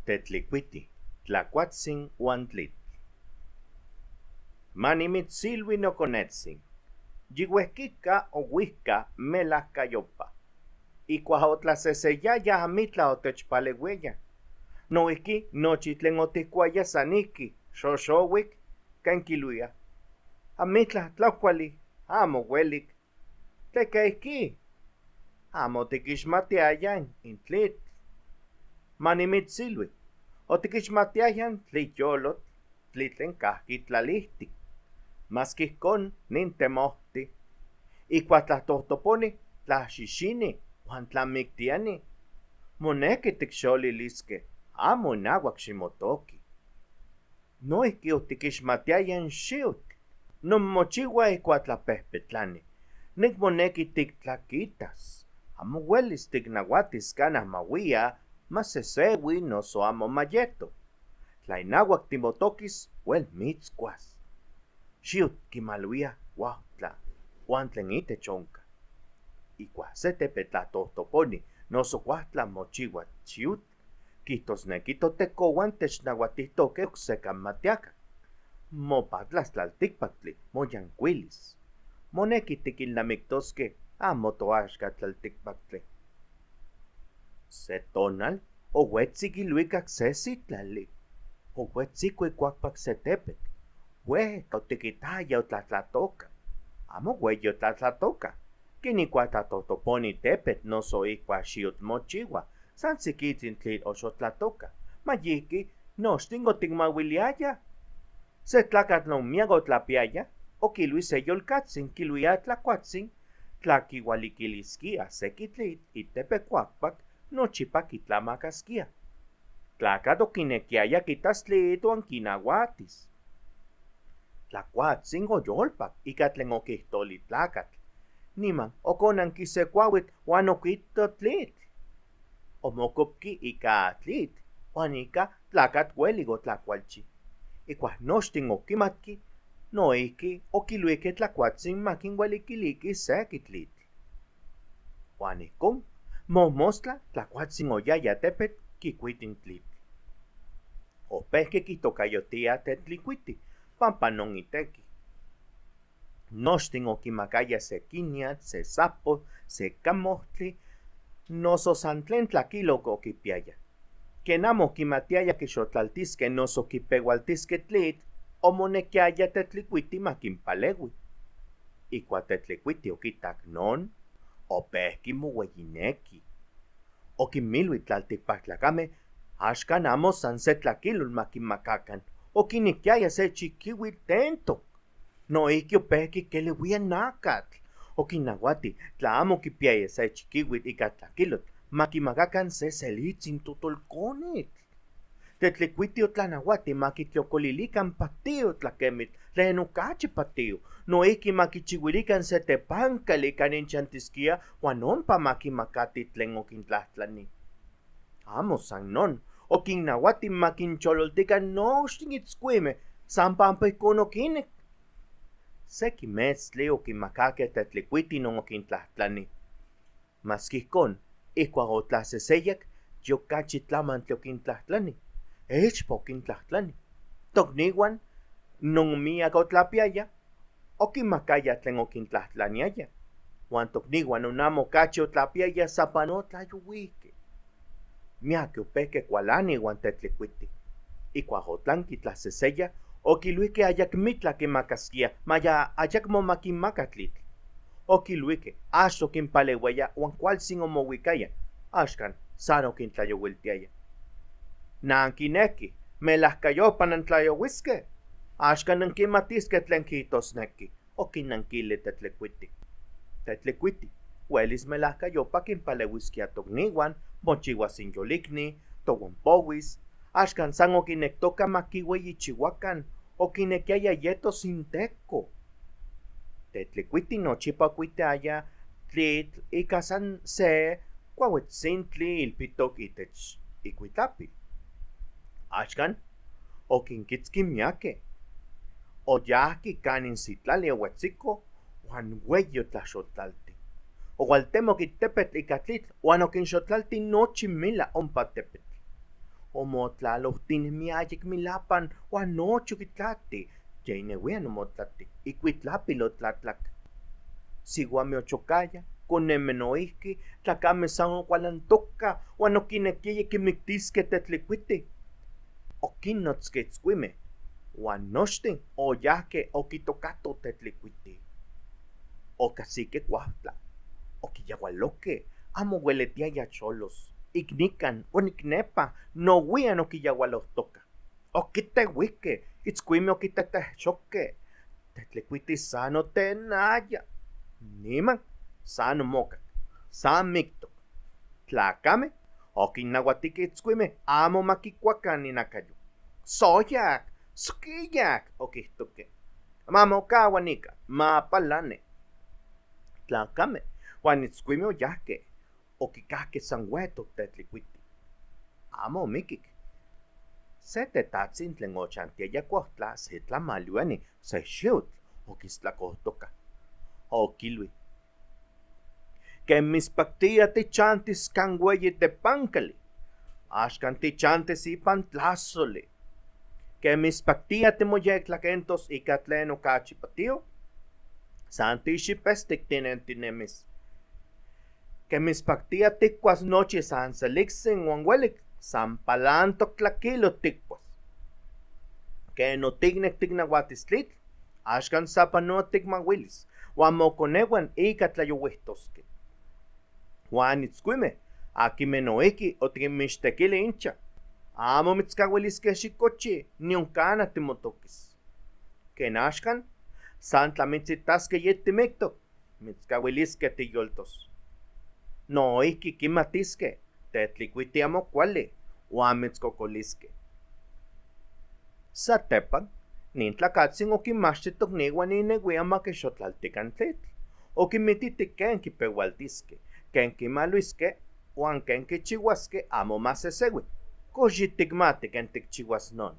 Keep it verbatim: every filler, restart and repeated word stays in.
Tetlikuiti, tlakuatsin uan tlitl. Ma nimitsilui nokonetsin, yiwehkika owihka melahkayopa. Ikuak otlaseseyayah amitlaj otechpaleuiaya. Noihki nochi tlen otihkuaya sanihki xoxouik, ken kiluia: Amitlaj tlakuali, amo welik. Tleka ihki, amo otikixmatiaya in tlitl. Ma nimitsilui, otikixmatiaya in tliyolotl, tlitl tlen kahki tlalihtik. Maski ijkon, nin temohti. Ikuak tlatohtoponi, tlaxixini uan tlamiktiani, moneki tikxoliliskeh, amo inauak ximotoki. Noihki otikixmatiaya in xiwtl, non mochiwa ikuak tlapehpetlani. Nik moneki tiktlakitas. Amo welis tiknauatis kanaj ma wia, ma sesewi noso amo ma yeto. Tla inauak timotokis, wel mitzkuas. Xiwtl kimaliwia Huautla uan tlen itech onka. Ikuak se tepetl tlatohtoponi noso Huautla mochiwa xiwtl, kijtosneki totekouan technauatihtohkeh oksekan ma tiakak. Mopatlas tlaltikpaktli, moyankuilis. Moneki tikilnamiktoskeh, amo toaxka tlaltikpaktli. Se tonal, owetzi iluikak se sitlali. Owetzi kuikuakpak se tepetl. Wehka otikitaya otlatlatoka. Amo weyi otlatlatoka. Ken ikuak tlatohtoponi tepetl noso ikuak xiwtl mochiwa, san tzikitzin tlitl oxotlatoka. Ma yihki, nochtin otikmawiliaya. Se tlakatl non miak otlapiaya, okilui se yolkatzin, kiluia: Tlakuatsin, tla kiualikiliskia seki tlitl itepekuakpak, nochipa kitlamakaskia. Tlakatl okinekiaya kitas tlitl uan kinauatis. Tlakuatsin oyolpak ika tlen okijtoli tlakatl. Niman ok onanki se kuauitl uan okito tlitl. Omokopki ika tlitl uan ika tlakatl welik otlakualchi. Ikuak nochtin okimatki, noihki okiluikeh tlakuatsin ma kinwelikilikis seki tlitl. Uan ijkon, mojmostla tlakuatsin oyaya tepetl kikuiti tlitl. Opehki kitokayotia Tetlikuiti, pampa non iteki. Nochtin okimakaya se kiniatl, se sapo, se kamohtli, noso san tlen tlakilok okipiaya. Ken amo kimatiaya kixotlaltiskeh noso kipeualtiskeh tlitl, omonekiaya Tetlikuiti ma kinpalewi. Ikuak Tetlikuiti okitak non, opehki moweyineki. Okinmilui tlaltikpaktlakameh: Axkan amo san se tlakilotl ma kinmakakan, okinekiaya se chikiuitl tentok. Noihki opehki keleuia nakatl. Okinnawatij tla amo kipiaya se chikiuitl ika tlakilotl, ma kimakakan se selitzin totolkonetl. Tetlikuiti otlanawatij ma kitliokolilikan patioj tlakemitl tlen okachi patioj. Noihki ma kichiuilikan se tepankali kanin chantiskiaj uan ompa ma kinmakatij tlen okintlajtlani. Amo san non, okinnawatij ma kinchololtikan nochtin itzkuimeh, san pampa ijkon okinek. Seki metztli okimakakeh Tetlikuiti non okintlajtlani. Maski ijkon, ikuak otlaseseyak, yokachi tlamantli okintlajtlani. Echpa okintlajtlani. Tokniuan non miak otlapiayaj, okinmakayaj tlen okintlajtlaniayaj. Uan tokniuan non amo okachi otlapiayaj sapanoa tlayouikeh. Miakeh opehkeh kualanij iuan Tetlikuiti. Ikuak otlanki tlaseseya, okiluikeh ayakmitlaj kimakaskiaj, maya ayakmo ma kinmaka tlitl. Okiluikeh axan okinpaleuiaya uan kualtzin omouikaya, axkan san okintlayouiltiaya. Nankinekih melahkayojpa nantlayouiskeh? Axkan nankinmatiskeh tlen kijtosneki, okinnankilij Tetlikuiti. Tetlikuiti, welis melahkayojpa kinpaleuiskia tokniuan, mochiuas inyolikni, towan powis, axkan san okinektoka ma kiueyichiuakan, okinekiaya yetos inteko. Tetlikuiti nochipa okuitiaya tlitl ika san se kuauetzintli ilpitok itech ikuitlapil. Axkan okinkitzki miakeh. Oyahki kanin sitlali owetziko uan weyi otlaxotlaltij. Owaltemok itepetl ika tlitl uan okinxotlaltij nochi mila ompa tepetl. Omotlalohtihnemiayek milapan uan nochi okitlati, yeh ineuian omotlatik, ikuitlapil otlatlak. Siuameh ochokayaj, konemeh noihki, tlakameh san okualantokah uan okinekiayeh kinmiktiskeh Tetlikuiti. Okinnotski itzkuimeh uan nochtin oyahkeh okitokatoh Tetlikuiti. Okajsikeh kuaujtla, okiyaualokeh, amo oweletiaya cholos. Ik nikan uan ik nepa nowian okiyaualohtoka. Okiteuikeh, itzkuimeh okitetehchokeh. Tetlikuiti san otenaya. Niman san omokak, san miktok. Tlakameh okinnauatikeh itzkuimeh amo ma kikuakan inakayo. Soyak, sokiyak, okijtokeh. Ma mokaua nika, ma palani. Tlakameh uan itzkuimeh oyahkeh, okikajkeh san wetok Tetlikuiti. Amo omikik. Se tetatzin tlen ochantiaya kuaujtla se tlamaliani se xiutl okistlakojtoka. Okilui: Ken mitspaktia tichantis kan weyi tepankali, axkan tichantis ipan tlajsoli. Ken mitspaktia timoyektlakentos ika tlen okachi patio, san tixipestik tinentinemis. Ken mitspaktia tikkuas nochi san seliktzin uan welik, san palantok tlakilo tikkuas. Ken otiknek tiknauatis tlitl, axkan sapanoa tikmauilis, uan mokoneuan ika tlayouijtoskeh. Uan itzkuimeh, akinmeh noihki otikinmixtekili incha, amo mitskauiliskeh xikochi nion kana timotokis. Ken axkan, san tla mitzitaskeh yitimiktok, mitskauiliskeh tiyoltos. Noihki kimatiskeh Tetlikuiti amo kuali uan mitzkokoliskeh. Satepan, nin tlakatzin okinmachtijtok tokniuan ineuian ma kixotlaltikan tlitl. Okinmititik ken kipeualtiskeh, ken kimaluiskeh, uan ken kichiuaskeh amo ma seseui. Kox yitikmati ken tikchiuas non?